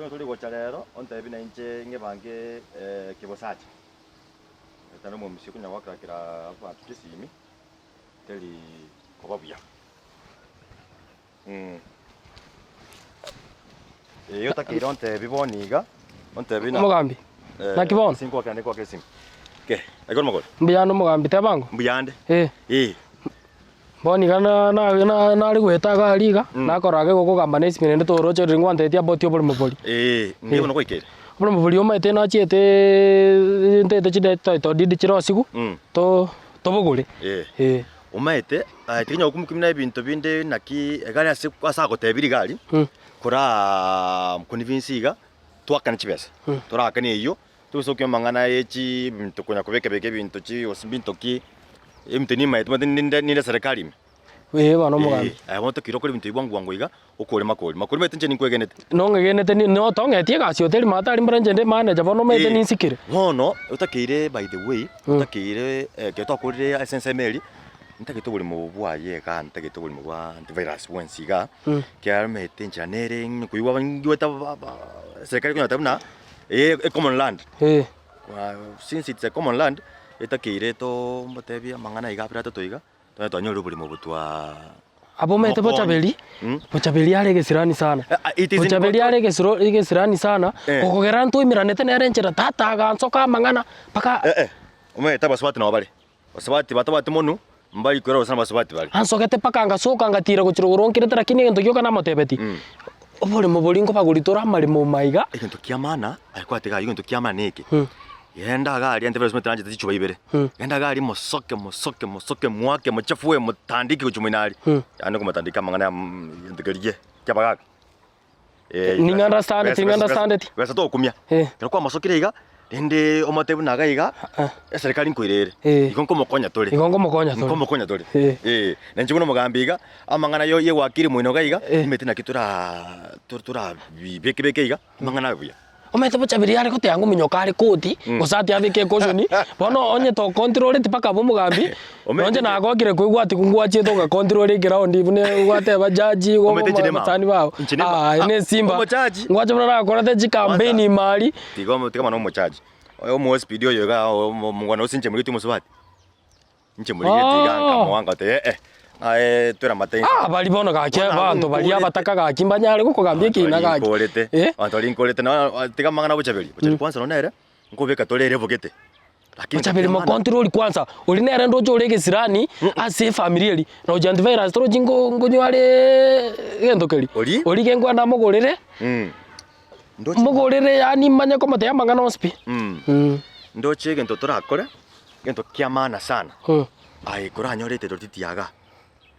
Ase tori gocha rero, ontebi nainche ng'ebange kebosacha. Ekero omomisia okonya goakera kera abanto chisimi, teri koba buya. Ee otakeire ontebi bono iga, ontebi ng'a Omogambi, naki bono? ase nkoakera nde nkoakera esimi. Kee, naki ore omogori? Mbuya ande omogambi, teba ng'o? Mbuya ande. Eh. Ee. Bono iga na- na- na- nare goeta iga aria iga, nakora ake gokogamba na esimi naende toroche riria ngwantebetie about oboremo boria. Ee, nki bono gwaikeire? Oboremo boria omanyete nachieteeee ntagete chide title deed chirosiwu, to- tobogore. Ee. Eh. Omanyete, aye tiga onye gokumia na ebinto binde naki iga are ase ase agotebirie iga aria, koraa convince iga, twakane chibesa, torakane eywo, Tosokia amang'ana ye chibinto konya kobeka beka ebinto chi gose mbinto ki, ebinto nimaete omanyete ninde ninde eserekari ime. Ee bono omogambi. Ee, aye bono tokeire okore ebinto ebi bwango bwango iga, okore makori. Makori omanyete inche ninkwegenete. Nong'egenete ni notong'etie egasi oteri maate aria mbora inche nde manager bono omanyete Ee, ninsikire. Bono, otakeire by the way, otakeire ekero twakorire ase ensemo eria, ntagete oboremo obo bwaye igaa, ntagete oboremo bwa antivirus bwensi igaa, ekiagera omanyete enchera nere nkoigwa ngigwete aba ba eserekari ekonyora buna. Ee e common land. Eh. Since it's a common land, etakeire tomotebi amang'ana iga abere atato iga, tonyare twanyorire oboremo obo twaa Abwo omanyete mokonye. Bochaberi, Bochaberi are egesirani sana. It is in Bochaberi control. are egesiro egesirani sana, Eh. okogera ntoimeranete nere enchera tata agansoka amang'ana mpaka Eh eh, omanyete abasubati nabo bare, Basubati batabwati monwe, mbari kwerora gose nabasubati bare. Ansogete mpaka ngasoka ngatira gochia rogoro nkerete lakini egento gioka namotebetie, oboremo boria nkobagori tore amaremo maiga. Egento kia maana, aye kwatiga aywo egento kia maana neke, genda iga aria ntebe ase tranchete chichuba ibere, genda iga aria mosoke mosoke mosoke moake mochafue motandike gochia moino aria, yaani okomotandika amang'ana ya gento keria kia abagaka. Ning'a understand, ning'a understand. Besa tokumia. Eh. Ekero kwamosokire iga, rende omotebi buna iga iga, eserikari nkoira ere. Eh. Igo nkomokonya tore. Igo nkomokonya tore. Nkomokonya tore. Eh. Eh. Na inche buna omogambi iga, amang'ana yo yewakiri moino iga iga, Eh. nimanyete naki tora tora torabibeke beke iga, amang'ana abe buya. Omanyete bochaberi are goteba ng'a omonyoka are koti, gose ati abeke ecaution, bono onye tokontroleti mpaka abe omogambi, Omanyete nonche inche- nagokire koigwa ati ngwachiete ogacontrol eground buna gwateba judge igo Omanyete inche ne mama. abasani bao, Inche ne ma- aye Ah, ne esimba, omojaji. ngwache buna nakorete chicampaign Kwanza- ime aria. Tiga omo tiga mana omojaji, oyo omo speed oyo igaa omongwana gose inche morigeti omosubati. Inche morigeti iga nkamoa nkotebia eh eh, aye twera amate inse. Ah baria bono gaki Bono abwo abanto baria nkorete. abataka gaki mbanyare gokogambia Abanto ekina baria gaki. nkorete, Eh. abanto baria nkorete na tiga amang'ana abochaberi, bochaberi kwanza nonye nere, nkobeka tore ere ebogete. Lakini Bochaberi tiga amang'ana- mocontrol kwanza, oria nere ndoche ore egesirani ase efamiri eria, na ochi antivirus torochi nko nkonywa areee egento keria. Oria? Oria kenkwenda mogorere, Mm. Ndoche mogorere yaani manye komotebia amang'ana onsi pi. Mm. Mm. Ndoche egento torakore, Egento kia maana sana, Mm. aye koranyore eteto titiaga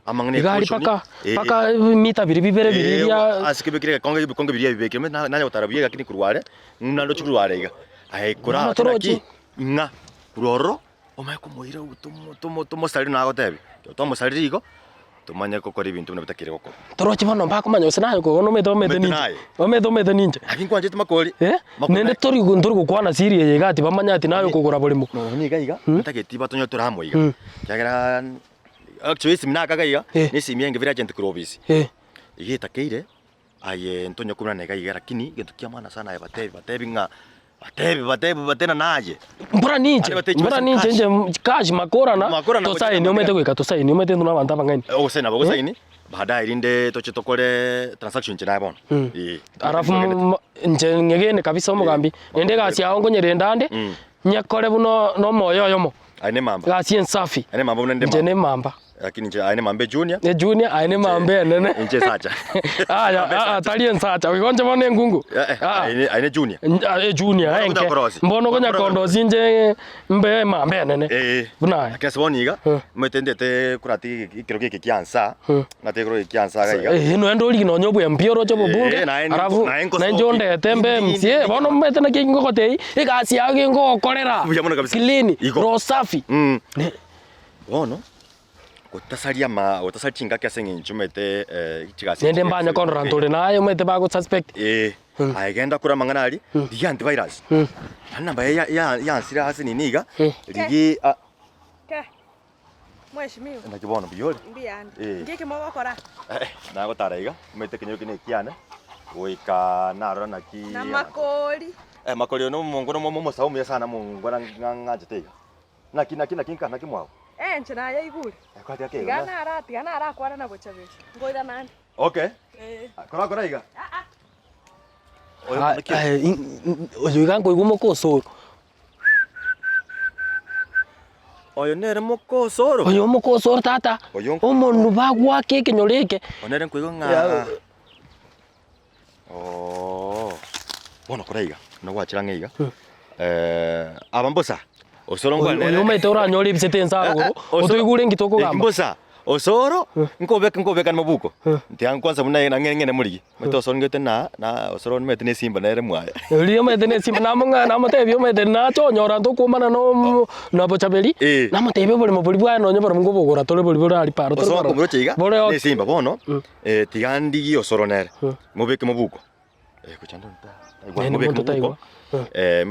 amang'ana Iga aria ecaution, paka eh, paka emita biria bibere biria eh, bia ase kebekire egekonge ebikonge biria bibekire omanyete na- nanya gotara buya lakini korwa are, ng'a ndoche korwa are iga. Aye Bono korara torochi. naki, ng'a korwa ororo, omanye komoira tomo tomo tomosareri nagotebia, ekero twamosarire igo, Tomanye gokora ebinto buna bitakeire gokorwa. Toroche bono mbakomanya gose naye koba omanyete omanyete Omanyete ninche. naye. Omanyete omanyete ninche. Naki nkwanchete makori. Eh, Makori naende naye. tori ntori gokwana siri eye iga ati bamanye ati naye okogora boremo. Nonya iga iga, ntageti batonyore tore amo iga. Ekiagera actually esimi nakaga iga, Eh. na esimi enge very urgent korwa ofisi. Eh. Iga etakeire, aye ntonye koburana iga iga lakini egento kia maana sana aye batebi batebi ng'a batebi batebi batena naye. Mbora ninche, Aria batechi mbora base ninche cash. inche cash makorana, Makorana gochia tosaini omanyete goika tosaini omanyete intwe na abanto abang'aini. Ogosaini nabo ogosaini, baadaye rinde toche tokore transaction inche naye bono. Eh. Alafu m- inche ng'egene kabisa omogambi, naende egasi yao nkonyerenda ande, nyekore buna na omoyo oyomo, Aye ne mamba. egasi ensafi, Aye ne mamba buna nde inche mamba. ne mamba. Lakini inche aye ne mamba ejunior. Ejunior aye ne mamba enene. Inche esacha. Aya aa tari ensacha igo inche bono enkungu. Eh, eh, Aa. aye ne- aye ne junior. N- ah, ejunior Mbono enke. okonya korosia. Mbono okonya Mbono- kondosia inche mbe emamba enene. Eh. Buna aye. Lakini ase bono iga, Eh. omanyete ndete koratiga ekero geke kia nsa, Eh. natiga ekero geke kia nsa iga iga. Eh, noende origie nonya obwempi oroche obobunge, Eh, naye ninko- alafu naye nkosoki. nainche ondete mbe Ndi- MCA, ndi- bono omanyete naki ngogotebia, egasi yao ngengogokorera. Buya mono kabisa. Clean, Igo. roho safi. Mm. Ne- Bono, gotasaria ama gotasaria chingaki ase eng'encho omanyete chigasi Naende mbanye korora ntore naye omanyete bago suspect. Eh, aye genda kore amang'ana aria, rigia antivirus. Naende namba eye ya- ya- yansire ase nini iga, rigia ah Ke, Mheshimiwa, naki bono mbuya ore? mbuya ande. Eh. Nki eke mogokora? Eh, nagotara iga, omanyete ekenyoro eke nekiane. Goika narora naki. Na makori. Eh, makori oyo nomongo nomo omosae omuya sana mongwana ng'anchete iga. Naki naki naki nka naki mwabo? Eh, inche nayaigure. Eh, kwatiga keigo Tiga na. nara tiga narakwana na bochaberi. Nkoirana ande. Okay. Eh. Kora kora iga. Ah ah. Oyo Ah, naki? eh, oyo iga nkoigwa omokosoro. Oyo nere mokosoro. Oyo omokosoro tata. Oyo Omonwe bagwaka ekenyoro eke. Oyo nere nkoigwa ng'a ooh. Bono kora iga, buna gwachire ang'e iga, aba mbosa, osoro Oyo nkwane oyo omanyete oranyore ebisete ense arogoro, otoigure nki tokogamba. Mbosa, osoro, nkobeka nkobeka mobuko, tiga kwanza buna nang'e ng'ende morigi, omanyete osoro ngete na na osoro nimanyete na esimba nere mwaye. Riria omanyete na esimba namong'a namotebia omanyete nache onyora ntokwomana na omo na bochaberi, Eh. namotebia oboremo boria bwaye nonye borobwo nkobogora tore boria bore aria paro tore Osoro barobwo. nkomoroche iga, Bore na ok esimba bono, tiga ndigie osoro nere, mobeke mobuko. Naende monto taigwa. Aye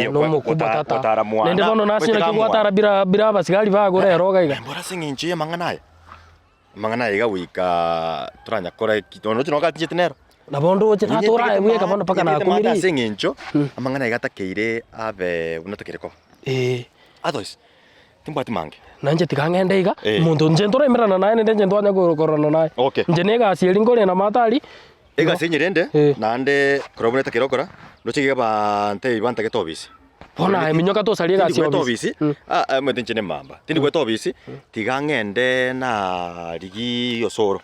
nomokubwa tata. Naende bono nase naki gwatara bira bira abasigari bagure ero iga iga. Mbora ase eng'encho y'amang'ana aya, amang'ana aya iga goika toranyakora eki oroche nabo gatinchete nero. Nabo ndoche tata oraye bweka bono mpaka Nyegete maate nakumirie. ase eng'encho amang'ana aya iga atakeire abe buna atakeire koba. Eeh. Otherwise, timbwati mange. Nainche tiga ng'ende iga, Eh. omonto inche ntoraimerana naye naende inche ntwanya kororana naye. Okay. Inche na egasi eria nkorenda amato aria. Egasi enye rende, Eh. naende korwa buna etakera okora, ndoche iga abanto ebi bantagete obisi. Bono aye minyoka tosarie Tindi egasi ya goeta obisi. obisi, ah, ah, omanyete inche nemamba, tindi goeta obisi, tiga ng'ende narigi osoro,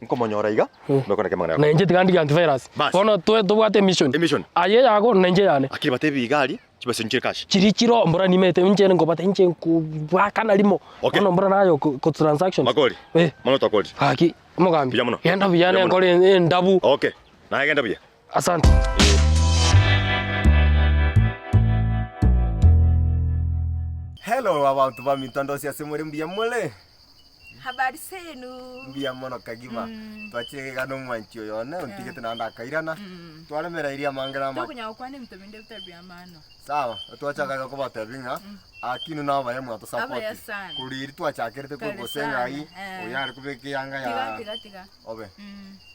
nkomonyora iga, ndokore naki amang'ana Na yakora. inche tiga ndige antivirus. Bas. Bono toe tobwate emission. Emission. Aye eyago na inche eyane. Lakini batebi iga aria, chibesa nchire cash. Chiria chire mbora nimete inche nkobata inche nkobakana rimo. Okay. Bono mbora naye ko ko transactions. Makori, Eh. mono twakorire. Gaki, omogambi. Buya mono. Genda buya Buya mono. nenkore endabu. Okay, naye genda buya. Asante. Hello abanto baminto ndosi ase more mbuya more? Habari zenu. Mbuya mono kagima. Twachire iga nomwanchi oyo one ontigete naende akairana. Twaremereirie amange na amake. Tokonya gokwana ebinto binde bitari bia maana. Sawa, twachaka iga kobatebia ng'a aki inwe nabaya mwatosapoti. Abaya sana. Korwa riria twachakerete Kare korwa gose sana, ng'ai, eh. oyo are kobeka eyanga Tiga ya tiga tiga. obe.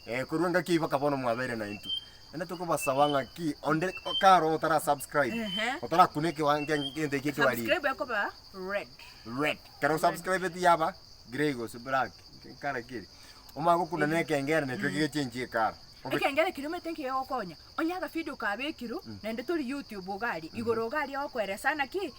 Eh, korwa engaki eyio mpaka bono mwabeire naintwe. Naende tokobasaba ng'aki onde kare otara subscribe, Ehe. otarakuna ekewa gento ekio ekebariri. Subscribe ekoba red. Red. Ekero osubscribeti yaba grey gose black, ekara ki eri. Omanye gokuna na ekengere nakio gegechenchia ekara. Obe- Ekengere keria omanyete nki kegokonya, onye agavideo kabekirwe, naende tori youtube iga aria, igoro iga aria ogokoeresa naki,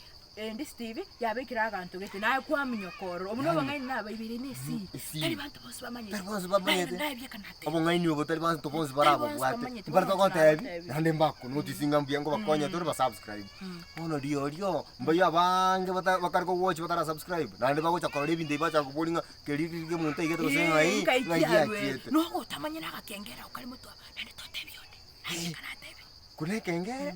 this TV yabekire aganto gete, naye kwaminyoka ororo. Obwo na obong'aini nabaibire na esiri, Esiri. tari banto bonsi bamanyete. Tari bonsi bamanyete. Naye nabieka nateba. Obong'aini obo tari banto bonsi Tari bonsi barabobwate. bamanyete, Mbare bono togotebi, nabatebi. naende mbakonotice ng'a mbuya ngobakonya tore basubscribe. Bono rirorio, mbayio abange bata bakare kowatch batara subscribe, naende bagocha korora ebinto ebi bacha koboria ng'a keria riria omonto aigete gose ng'ai, Ngai ng'ai kiarwe. giachiete. Nogotamanya nagakengere ako kare motwe aba, naende totebia onde. Naye reka natebie. Kuna ekengere,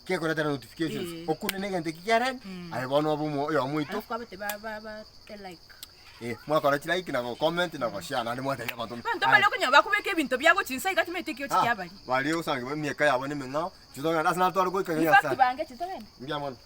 kekoretera notifications, Eh. okune na egento ekio kiarenge, aye bono obe omo oyomo oito. Alafu kwabete ba ba ba e like. Eh, mwakora chilike na gocomment na goshare naende mwatebia abanto Abanto mbare okonyora bakobeka ebinto bia gochia inse iga timanyeti ekio Ah, kiabari. baria osange emiaka yabo nemeng'ao, chitogenda ase natware goika In fact bange chitogende. Mbuya mono.